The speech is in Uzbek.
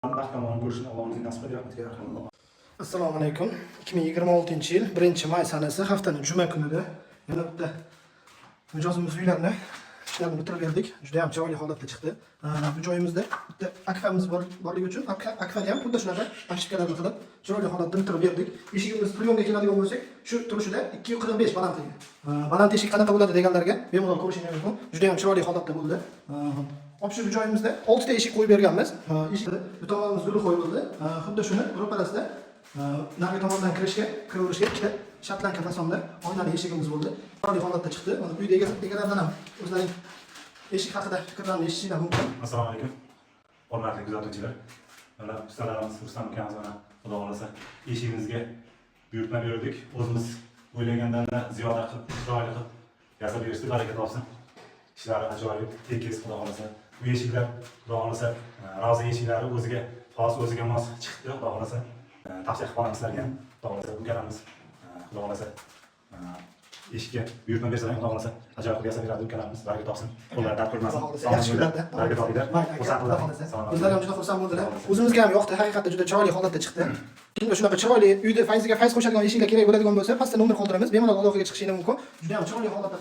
Baxt kamolini ko'rishni Alloh o'zi nasib qildi, rahmatiga yarhamulloh. Assalomu alaykum. 2026-yil 1 may sanasi, haftaning juma kunida yana bitta mijozimiz uylarini ishlarini bitirib berdik. Juda ham chiroyli holatda chiqdi. Bu joyimizda bitta akfamiz borligi uchun akfani ham xuddi shunaqa обшивка larni qilib, chiroyli holatda bitirib berdik. Eshigimiz приём ga keladigan bo'lsak, shu turishida 2,45 balandligi. Baland eshik qanaqa bo'ladi deganlarga bemalol ko'rishingiz mumkin. Juda ham chiroyli holatda bo'ldi. Общий bu joyimizda 6 ta eshik qo'yib berganmiz. Eshik bu tomonimiz глухой bo'ldi. Xuddi shuni ro'parasida narigi tomondan kirishga, kiraverishga ikkita шотландка fasonda oynali eshigimiz bo'ldi. Chiroyli holatda chiqdi. Mana uyda egalaridan ham o'zlarining eshik haqida fikrlarini eshitishinglar mumkin. Assalomu alaykum. Hurmatli kuzatuvchilar. Mana ustalarimiz Rustam ukamiz, mana, Xudo xohlasa, eshigimizga buyurtma berdik. O'zimiz o'ylagandan ziyoda qilib, chiroyli qilib yasab berishdi, baraka topsin. Ishlari ajoyib, tekis, Xudo xohlasa. Bu eshiklar, Xudo xohlasa, roza eshiklari o'ziga xos, o'ziga mos chiqdi, Xudo xohlasa. Tavsiya qilib qolamiz sizlarga. Xudo xohlasa, ukalarimiz, Xudo xohlasa, eshikka buyurtma bersalar, Xudo xohlasa, ajoyib qilib yasab beradi ukalarimiz. Baraka topsin. Qo'llari dard ko'rmasin. Xudo xohlasa, yaxshi kunlarda. Baraka topinglar. Mayli aka, Xursand Xudo qiladi. xohlasa. Salomat. O'zlari ham juda xursand bo'ldilar. Xudo xohlasa. O'zimizga ham yoqdi, haqiqatda juda chiroyli holatda chiqdi. Kimga shunaqa chiroyli uyda fayziga fayz qo'shadigan eshiklar kerak bo'ladigan bo'lsa, pastda nomer qoldiramiz. Bemalol aloqaga chiqishingiz mumkin. Juda ham chiroyli holatda.